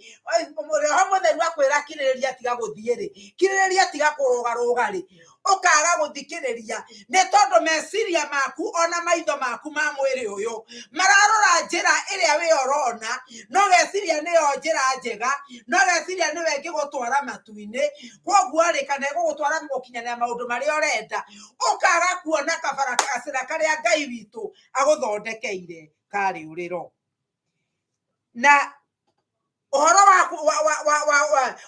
Roho Mũtheru akwĩra kirĩrĩria, tiga gũthiĩ rĩ, kirĩrĩria, tiga kũrũgarũga rĩ, ũkaga gũthikĩrĩria nĩ tondũ meciria maku ona maitho maku ma mwĩrĩ ũyũ mararora njĩra ĩrĩa we ũrona, no geciria nĩyo njĩra njega, no geciria nĩwe ĩngĩgũtwara matu-inĩ. Koguo rĩ, kana ĩgũgũtwara gũkinyanĩra maũndũ marĩa ũrenda, ũkaga kuona kabara gacĩra karĩa Ngai witũ agũthondekeire karĩũrĩro. Na ũhoro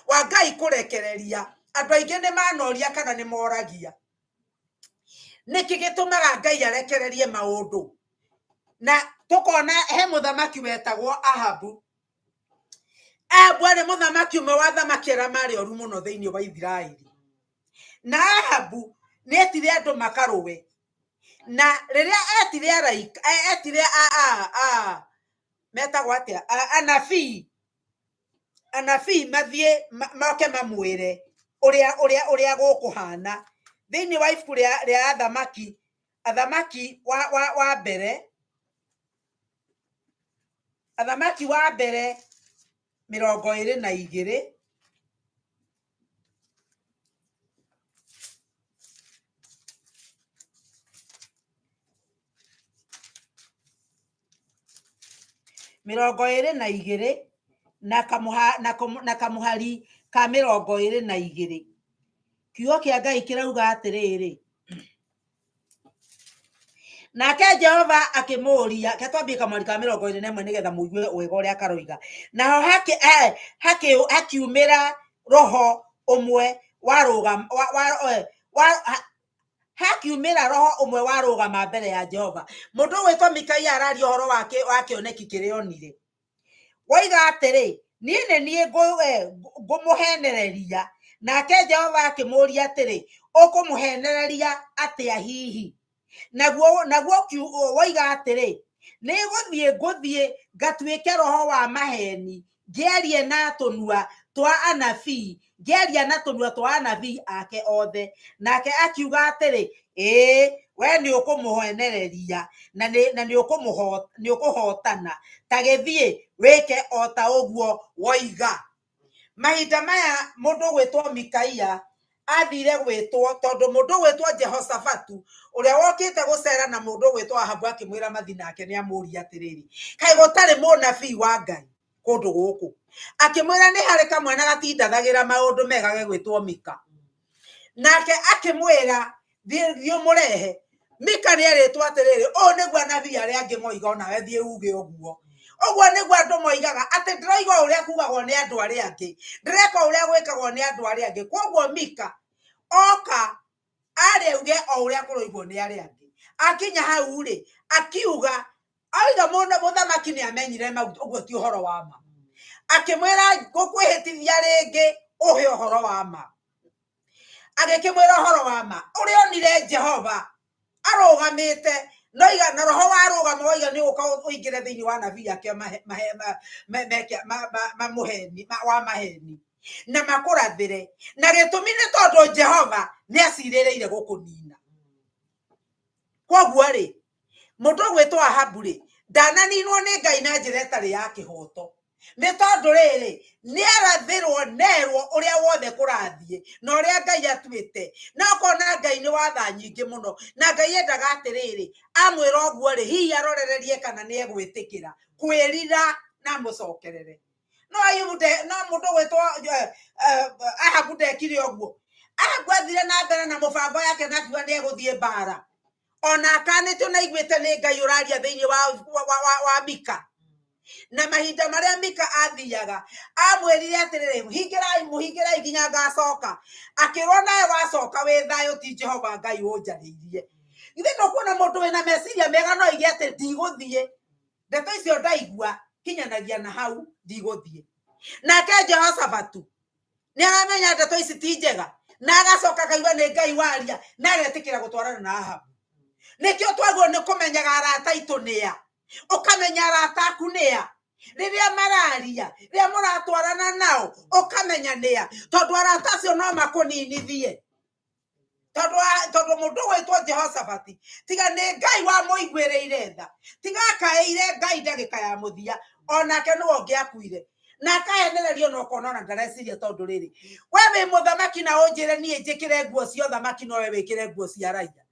wa Ngai kũrekereria, andũ aingĩ nĩ manoria kana nĩ moragia nĩkĩ gĩtũmaga Ngai arekererie maũndũ. Na tũkona he mũthamaki wetagwo Ahabu. Ahabu arĩ mũthamaki ũmwe wa athamaki arĩa marĩ oru mũno thĩinĩ wa Isiraeli. Na Ahabu nĩ etire andũ makarũe, na rĩrĩa etire araika, etire metagwo atĩa, anabii. Anabii mathiĩ moke mamwĩre ũrĩa ũrĩa ũrĩa gũkũhana. Thĩinĩ wa ibuku rĩa athamaki, athamaki wa mbere, athamaki wa mbere 22. 22 na kamũhari ka 22. Kiugo kĩa Ngai kĩrauga atĩrĩrĩ, nake Jehova akĩmũũria, reke twambie kamũhari ka 21 nĩgetha mũigue wega ũrĩa karoiga. Naho hakiumĩra roho ũmwe warũgama, hakiumĩra roho ũmwe warũgama mbere ya Jehova. Mũndũ ũgwĩtwo Mikaia araria ũhoro wa kĩoneki kĩrĩa onire. Woiga atĩrĩ, niĩ nĩ niĩ ngũmũhenereria. Nake Jehova akĩmũũria atĩrĩ, ũkũmũhenereria atĩa hihi? Naguo woiga atĩrĩ, nĩ ngũthiĩ ngatuĩke roho wa maheni, ngĩarie na tũnua twa anabii, ngĩaria na tũnua twa anabii ake othe. Nake akiuga atĩrĩ, ĩĩ, we nĩ ũkũmũhenereria na nĩ ũkũhotana, ta gĩthiĩ wĩke o ta ũguo woiga. Mahinda maya mũndũ ũgwĩtwo Mikaia athire gwĩtwo tondũ mũndũ ũgwĩtwo Jehoshafatu ũrĩa wokĩte gũcera na mũndũ ũgwĩtwo Ahabu akĩmwĩra mathi nake nĩ amũria atĩrĩrĩ, kaĩ gũtarĩ mũnabii wa Ngai kũndũ gũkũ? Akĩmwĩra nĩ harĩ kamwana gatindathagĩra maũndũ mega gegwĩtwo Mika. Nake akĩmwĩra thiĩ ũmũrehe. Mika nĩ erĩtwo atĩrĩrĩ, ũũ nĩguo anabii arĩa angĩ moiga, onawe thiĩ uge ũguo. Ũguo nĩguo andũ moigaga, atĩ ndĩroiga ũrĩa kugagwo nĩ andũ arĩa angĩ, ndĩreka ũrĩa gwĩkagwo nĩ andũ arĩa angĩ. Koguo Mika oka arĩ auge o ũrĩa kũroigwo nĩ arĩa angĩ. Akinya hau rĩ, akiuga, oiga mũthamaki nĩ amenyire mau ũguo ti ũhoro wa ma. Akĩmwĩra ngũkwĩhĩtithia rĩngĩ ũhe ũhoro wa ma. Agĩkĩmwĩra ũhoro wa ma ũrĩa onire Jehova arũgamĩte, noiga na roho warũgama woiga nĩ ũka ũingĩre thĩinĩ wa nabii ake wa maheni na makũrathĩre, na gĩtũmi nĩ tondũ Jehova nĩ acirĩrĩire gũkũnina. Koguo rĩ, mũndũ ũgwĩtwo Ahabu rĩ, ndananinwo nĩ Ngai na njĩra ĩtarĩ ya kĩhoto. Nĩ tondũ rĩrĩ, nĩ arathĩrwo nerwo ũrĩa wothe kũrathiĩ na ũrĩa Ngai atuĩte. Na ũkona Ngai nĩ watha nyingĩ mũno, na Ngai endaga atĩrĩrĩ, amwĩra ũguo rĩ, hihi arorererie kana nĩ egwĩtĩkĩra kwĩrira na amũcokerere. No Ayubu no mũndũ ũgwĩtwo Ahabu ndekire ũguo. Ahabu athire na mbere na mũbango yake na akiuga nĩ egũthiĩ mbara. Ona akanĩtio na aiguĩte nĩ Ngai ũraria thĩinĩ wa Mika. Na mahinda marĩa Mika athiaga, amwĩrire atĩrĩrĩ, hingĩrai, mũhingĩrai nginya ngacoka. Akĩrwo nawe wacoka wĩ thayũ, ti Jehova Ngai ũnjarĩirie. Githĩ ndũkuona mũndũ wĩna meciria mega no aige atĩ ndigũthiĩ. Ndeto icio ndaigua kinyanagia na hau ndigũthiĩ. Nake Jehoshafatu nĩ aramenya ndeto ici ti njega, na agacoka akaigua nĩ Ngai waria, na agetĩkĩra gũtwarana na Ahabu. Nĩkĩo twagĩrĩirwo nĩ kũmenyaga arata aitũ nĩa, ũkamenya arata aku nĩa, rĩrĩa mararia, rĩrĩa mũratwarana nao, ũkamenya nĩa, tondũ arata acio no makũninithie. Tondũ mũndũ ũgwĩtwo Jehoshafati, tiga nĩ Ngai wamũiguĩrĩire tha, tiga akaĩire Ngai ndagĩka ya mũthia, onake nĩwe ũngĩakuire. Na akahenererio na ũkona ona ndareciria, tondũ rĩrĩ, we wĩ mũthamaki na ũnjĩre niĩ njĩkĩre nguo cia ũthamaki no we wĩkĩre nguo cia raia.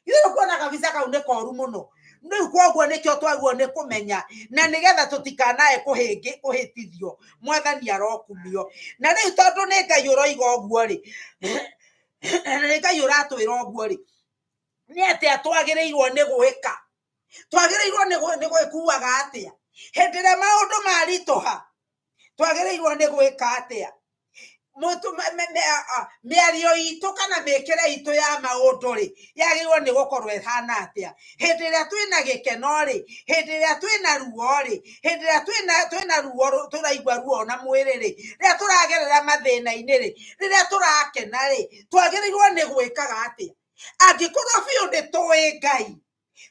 Ithuĩ tũkuona kabica kau nĩ koru mũno. Rĩu koguo nĩkĩo twagĩrĩirwo nĩ kũmenya, na nĩgetha tũtikanae kũhĩtithio, Mwathani arokumio. Na rĩu tondũ nĩ Ngai ũroiga ũguo rĩ, na nĩ Ngai ũratwĩra ũguo rĩ, nĩ atĩa twagĩrĩirwo nĩ gwĩka? Twagĩrĩirwo nĩ gwĩkuaga atĩa? Hĩndĩ ĩrĩa maũndũ maritũha, twagĩrĩirwo nĩ gwĩka atĩa? Mĩario itũ kana mĩkĩre itũ ya maũndũ rĩ, yagĩrĩirwo nĩ gũkorwo ĩhana atĩa? Hĩndĩ ĩrĩa twĩna gĩkeno rĩ, hĩndĩ ĩrĩa twĩna ruo rĩ, hĩndĩ ĩrĩa twĩna ruo tũraigua ruo na mwĩrĩ rĩ, rĩrĩa tũragerera mathĩna-inĩ rĩ, rĩrĩa tũrakena rĩ, twagĩrĩirwo nĩ gwĩkaga atĩa? Angĩkorwo biũ nĩ tũĩ Ngai,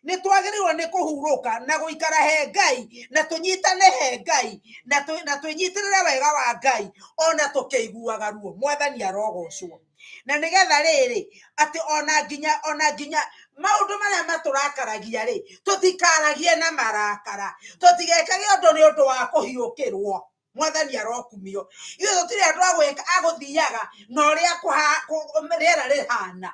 Nĩ twagĩrĩirwo nĩ kũhurũka na gũikara he Ngai, na tũnyitane he Ngai, na twĩnyitĩrĩre wega wa Ngai ona tũkĩiguaga ruo. Mwathani arogocwo. Na nĩgetha rĩrĩ, atĩ ona nginya maũndũ marĩa matũrakaragia rĩ, tũtikaragie na marakara, tũtigekage ũndũ nĩ ũndũ wa kũhiũkĩrwo. Mwathani arokumio. Ithuĩ tũtirĩ andũ a gwĩka agũthiaga na ũrĩa rĩera rĩhana,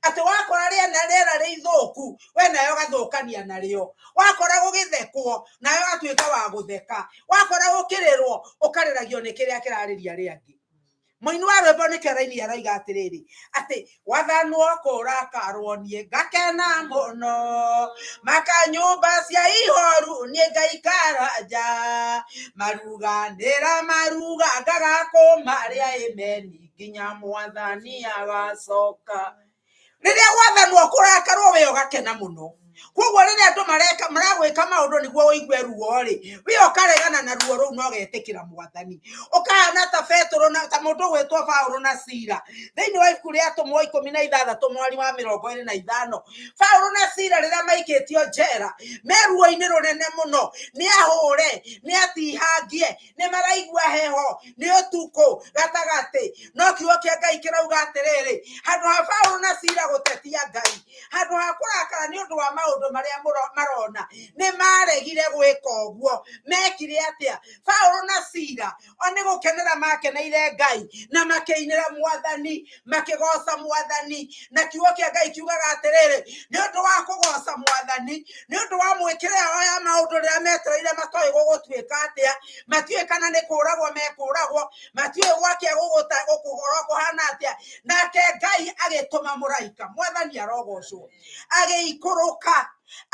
atĩ wakora rĩera rĩ ithũku, we nawe ũgathũkania narĩo, wakora gũgĩthekwo nawe ũgatuĩka wa gũtheka, wakora gũkĩrĩrwo ũkarĩragio nĩ kĩrĩa kĩrarĩria arĩa angĩ. Mũini wa rwĩmbo nĩkĩo araini, aroiga atĩrĩrĩ, atĩ gwathanwo kũrakarwo niĩ ngakena mũno, makanyũmba cia ihoru niĩ ngaikara nja, maruganĩra maruga ngagakũmarĩa ĩmeni nginya Mwathani agacoka. Rĩrĩa gwathanwo kũrakarwo, we ũgakena mũno. Koguo rĩrĩa andũ mareka maragwĩka maũndũ nĩguo ũigue ruo rĩ, we ũkaregana na ruo rũu na ũgetĩkĩra Mwathani, ũkahana ta Petũrũ na ta mũndũ ũgwĩtwo Paũlũ na Sila thĩinĩ wa ibuku rĩa Atũmwo 16 mweri wa 25. Paũlũ na Sila rĩrĩa maikĩtio njera me ruo-inĩ rũnene mũno, nĩ ahũre, nĩ atihangie, nĩ maraigua heho, nĩ ũtukũ gatagatĩ, no kiugo kĩa Ngai kĩrauga atĩrĩrĩ, handũ ha Paũlũ na Sila gũtetia Ngai, handũ ha kũrakara nĩ ũndũ wa maũndũ marĩa marona, nĩ maregire gwĩka ũguo. Mekire atĩa? Paũlũ na Sila o nĩ gũkenera makeneire Ngai na makĩinĩra Mwathani, makĩgoca Mwathani. Na kiugo kĩa Ngai kiugaga atĩrĩrĩ, nĩ ũndũ wa kũgoca Mwathani, nĩ ũndũ wa mwĩkĩre yao ya maũndũ rĩrĩa metereire matoĩ gũgũtuĩka atĩa, matiũĩ kana nĩ kũragwo mekũragwo, matiũĩ gwakĩa gũkũhoro kũhana atĩa, nake Ngai agĩtũma mũraika. Mwathani arogocwo. Agĩikũrũka,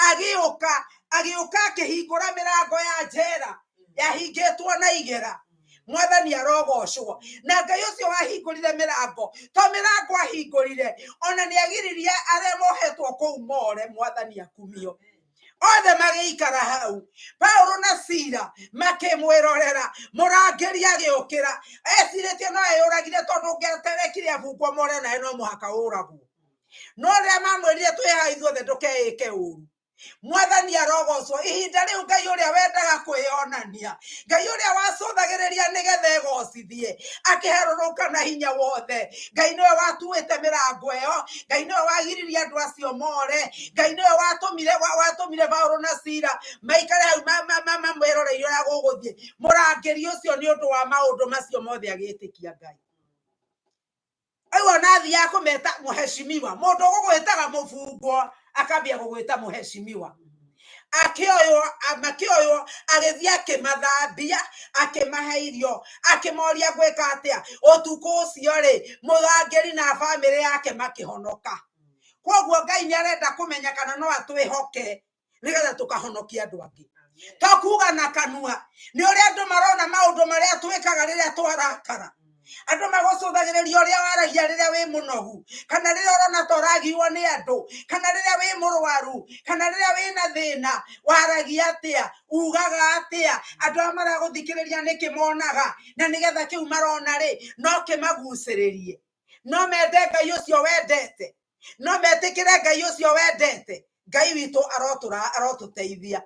agĩũka, agĩũka akĩhingũra mĩrango ya njera yahingĩtwo na igera. Mwathani arogocwo. Na Ngai ũcio wahingũrire mĩrango, to mĩrango ahingũrire, ona nĩ agiririe arĩa mohetwo kũu more. Mwathani akumio. Othe magĩikara hau, Paulo na Sila makĩmwĩrorera. Mũrangĩri agĩũkĩra ecirĩtie no eyũragire, tondũ ũngĩaterekire abungwo more nawe no mũhaka ũragwo. No rĩrĩa mamwĩrire, twĩ haha ithuothe, ndũkeĩke ũru. Mwathani arogocwo. Ihinda rĩu Ngai ũrĩa wendaga kwĩyonania, Ngai ũrĩa wacũthagĩrĩria nĩgetha egocithie, akĩharũrũka na hinya wothe. Ngai nĩwe watuĩte mĩrango ĩyo, Ngai nĩwe wagiririe andũ acio more, Ngai nĩwe watũmire Paulo na Sila maikare hau mamwĩroreire ũrĩa gũgũthiĩ. Mũrangĩri ũcio nĩ ũndũ wa maũndũ macio mothe agĩtĩkia Ngai. Rĩu ona athiaga kũmeta mũheshimiwa, mũndũ ũgũgwĩtaga mũbungwo akambia gũgwĩta mũheshimiwa. Akĩoywo, makĩoywo, agĩthiĩ akĩmathambia, akĩmahe irio, akĩmoria ngwĩka atĩa. Ũtukũ ũcio rĩ, mũrangĩri na bamĩrĩ yake makĩhonoka. Koguo Ngai nĩ arenda kũmenya kana no atwĩhoke nĩgetha tũkahonokia andũ angĩ, to kuga na kanua. Nĩ ũrĩa andũ marona maũndũ marĩa twĩkaga rĩrĩa twarakara. Andũ magũcũthagĩrĩria ũrĩa waragia rĩrĩa wĩ mũnogu, kana rĩrĩa ũrona ta ũragiwo nĩ andũ, kana rĩrĩa wĩ mũrwaru, kana rĩrĩa wĩ na thĩna, waragia atĩa, ugaga atĩa. Andũ arĩa maragũthikĩrĩria nĩkĩ monaga, na nĩgetha kĩu marona rĩ, no kĩmagucĩrĩrie, no mende Ngai ũcio wendete, no metĩkĩre Ngai ũcio wendete. Ngai witũ arotũteithia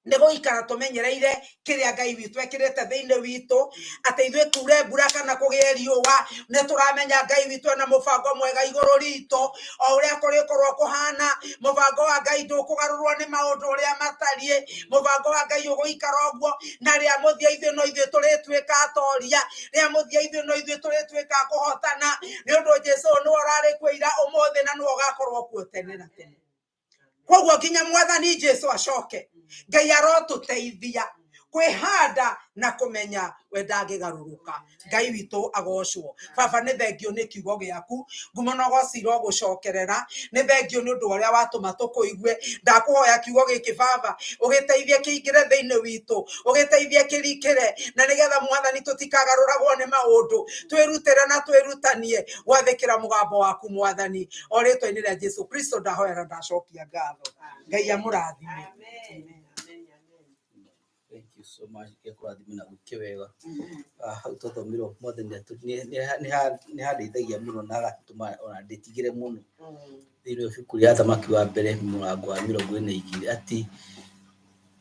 nĩ gũikara tũmenyereire kĩrĩa Ngai witũ ekĩrĩte thĩinĩ witũ, atĩ ithuĩ kure mbura kana kũgĩe riũa, nĩ tũramenya Ngai witũ ena mũbango mwega igũrũ ritũ. O ũrĩa kũrĩkorwo kũhana, mũbango wa Ngai ndũkũgarũrwo nĩ maũndũ ũrĩa matariĩ. Mũbango wa Ngai ũgũikara ũguo, na rĩa mũthia ithuĩ no ithuĩ tũrĩtuĩka atoria, rĩa mũthia ithuĩ no ithuĩ tũrĩtuĩka a kũhotana, nĩ ũndũ Jesu nĩwe ũrarĩ kuo ira, ũmũthĩ, na nĩwe ũgakorwo kuo tene na tene. Koguo nginya Mwathani Jesu acoke, Ngai arotũteithia kwĩhanda na kũmenya we ndangĩgarũrũka. Ngai witũ agocwo. Baba, nĩ thengio nĩ kiugo gĩaku. Ngumo na ũgoci irogũcokerera. Nĩ thengio nĩ ũndũ wa ũrĩa watũma tũkũigue. Ndakũhoya kiugo gĩkĩ, Baba, ũgĩteithie kĩingĩre thĩinĩ witũ, ũgĩteithie kĩrikĩre, na nĩgetha, Mwathani, tũtikagarũragwo nĩ maũndũ, twĩrutĩre na twĩrutanie gwathĩkĩra mũgambo waku, Mwathani. O rĩtwa-inĩ rĩa Jesu Kristo ndahoya na ndacokia ngatho. Ngai amũrathime. Amen. Amen. Amen. Thank you. you so much. Ngekũrathime na gwĩke wega. Ah, hau twathomirwo mwathani nĩ handeithagia mũno na agatũma ona ndĩtigĩre mũno thĩinĩ wa ibuku rĩa Thamaki wa mbere mũrango wa 42 atĩ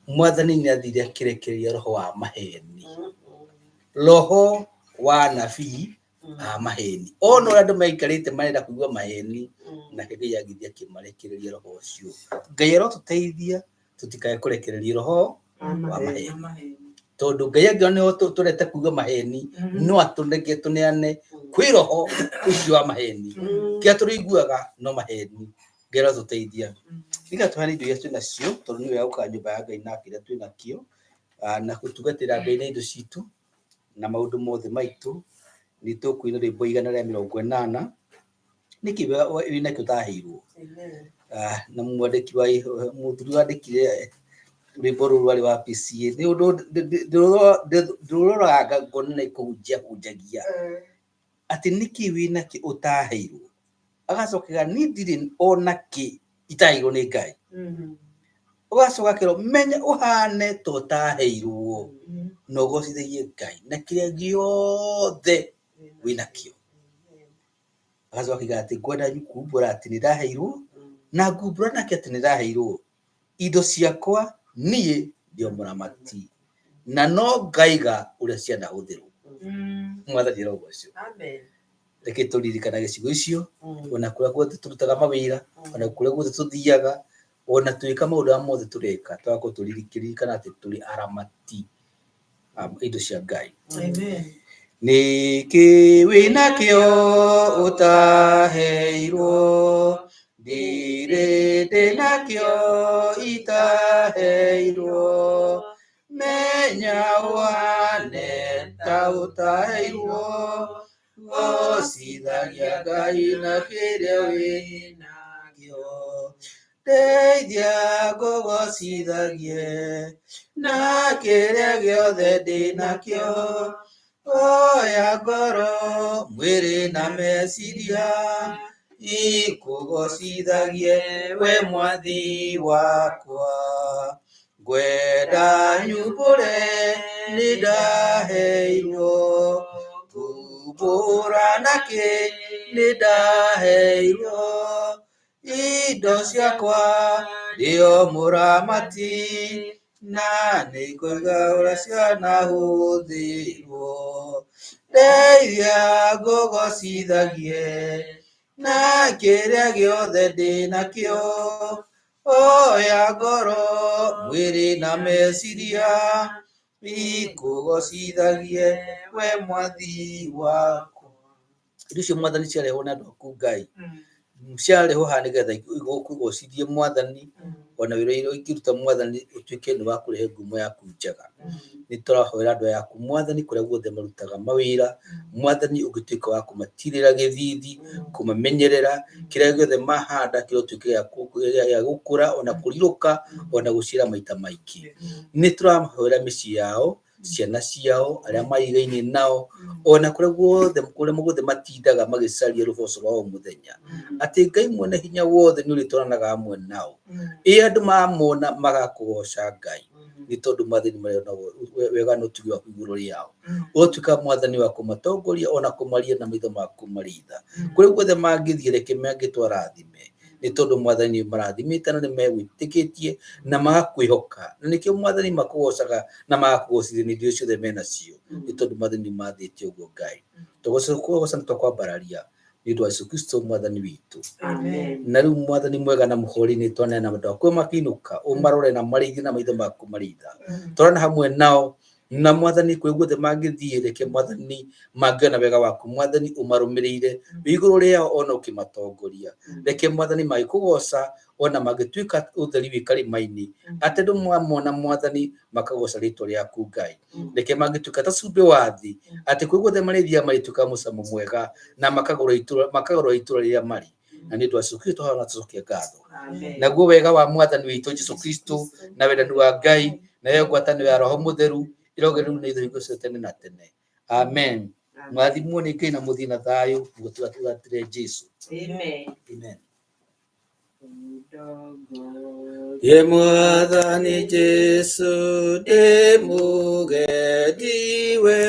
mwathani nĩ athire akĩrekereria roho wa maheni, roho wa nabii a maheni. Ona ũrĩa andũ maikarĩte marenda kũigua maheni, nake Ngai agĩthiĩ akĩmarekereria roho ũcio. Ngai arotũteithia tũtikae kũrekereria roho wa maheni, tondũ Ngai angĩona nĩho tũrete kũigua maheni, no atũnenge tũneane kwĩ roho ũcio wa maheni. Kĩrĩa tũrĩiguaga no maheni. Ngai arotũteithia. Nĩgetha tũheane indo iria twĩ nacio, tondũ nĩ wega gũka nyũmba ya Ngai na kĩrĩa twĩ nakĩo, na gũtungatĩra Ngai na indo citũ na maũndũ mothe maitũ. Nĩ tũkũina rwĩmbo 180. Nĩkĩ wĩ nakĩo ũtaheirwo? Na mwandĩki wa mũthuri wandĩkire rwĩmbo rũrũ arĩ wa PCA. Nĩ ũndũ ndĩrũroraga ngona nĩ kũhunjia hunjagia atĩ nĩkĩ wĩ nakĩ ũtaheirwo, agacokera niĩ ndirĩ ona kĩ itaheirwo nĩ Ngai. Ũgacoka akerwo menya ũhane ta ũtaheirwo na ũgocithagie Ngai na kĩrĩa gĩothe wĩ nakĩo. Agacoka akiuga atĩ ngwenda kumbũra atĩ nĩ ndaheirwo na ngumbũra nake atĩ nĩ ndaheirwo indo ciakwa niĩ ndio mũramati na no ngaiga ũrĩa cianahũthĩrwo. Mwathani arogocwo. Reke tũririkana gĩcigo icio ona kũrĩa guothe tũrutaga mawĩra, ona kũrĩa guothe tũthiaga, ona twĩka maũndũ marĩa mothe tũreka, tũgakorwo tũririkana atĩ tũrĩ aramati a indo cia Ngai. Nĩkĩ wĩ nakĩo ũtaheirwo? Ndirĩ ndĩ nakĩo itaheirwo. Menya ũhane ta ũtaheirwo, gocithagia Ngai na kĩrĩa wĩ nakĩo. Ndeithia ngũgocithagie na kĩrĩa gĩothe ndĩ nakĩo. Oya ngoro, mwĩrĩ na meciria, ikũgocithagie we mwathi wakwa. Ngwenda nyumbũre nĩ ndaheirwo, kumbũra nakĩ nĩ ndaheirwo. Indo ciakwa ndĩo mũramati, na nĩ ngũiga ũrĩa cianahũthĩrwo. Ndeithia ngũgocithagie na kĩrĩa gĩothe ndĩ nakĩo. Oya ngoro, mwĩrĩ na meciria, ikũgocithagie we mwathi wakwa. Indo icio mwathani ciarehwo nĩ andũ aku Ngai, ciarehwo haha nĩgetha ikũgocithie mwathani, ona wĩra ũrĩa ũngĩruta mwathani ũtuĩke nĩ wa kũrehe ngumo yaku njega. Nĩ tũrahoera andũ aya aku mwathani kũrĩa guothe marutaga mawĩra, mwathani ũngĩtuĩka wa kũmatirĩra gĩthithi, kũmamenyerera, kĩrĩa gĩothe mahanda kĩrotuĩka gĩa gũkũra ona kũrirũka ona gũciara maita maingĩ. Nĩ tũrahoera mĩciĩ yao, ciana ciao, arĩa marigainie nao, ona kũrĩa guothe kũrĩa guothe matindaga magĩcaria rũboco rwa o mũthenya, atĩ Ngai mwene hinya wothe nĩ ũrĩtwaranaga hamwe nao. Ĩ andũ mamona magakũgoca Ngai, nĩ tondũ mwathani marĩona wega na ũtugi waku igũrũ rĩao. Ũrotuĩka mwathani wa kũmatongoria ona kũmaria na maitho maku maritha. Kũrĩa guothe mangĩthiĩ reke mangĩtwarathime, nĩ tondũ mwathani nĩ marathimĩte na nĩ megwĩtĩkĩtie na magakwĩhoka, na nĩkĩo mwathani makũgocaga na magakũgocithia nĩ indo ciothe menacio, nĩ tondũ mwathani nĩ mathĩte ũguo Ngai. Tũgoca nĩ twakwambararia nĩ ũndũ wa Jesũ Kristo mwathani witũ. Na rĩu mwathani mwega na mũhori nĩ twaneana andũ aku makĩinũka, ũmarore na marĩithie na maitho maku maritha. Twarana hamwe nao na mwathani kwĩ guothe mangĩthiĩ, reke mwathani mangĩona wega waku, mwathani ũmarũmĩrĩire wĩ igũrũ rĩao ona ũkĩmatongoria. Reke mwathani magĩkũgoca ona mangĩtuĩka ũtheri wĩ karĩma-inĩ, atĩ andũ mamona mwathani makagoca rĩtwa rĩaku Ngai. Reke mangĩtuĩka ta cumbĩ wa thĩ, atĩ kwĩ guothe marĩthiaga marĩtuĩka mũcamo mwega na makagũra itũra rĩrĩa marĩ. Na nĩ ũndũ wa Jesũ Kristo haha tũcokie ngatho. Naguo wega wa mwathani witũ Jesũ Kristo na wendani wa Ngai nayo ngwatanĩro ya Roho Mũtheru ĩroge rĩu na ithuĩ hingo ciothe tene na tene. Amen. Mwathimwo nĩ Ngai na mũthiĩ na thayũ nĩguo tũgatũgatĩre Jesũ. Amen. Ye Mwathani Jesu ndĩ mũgendi we.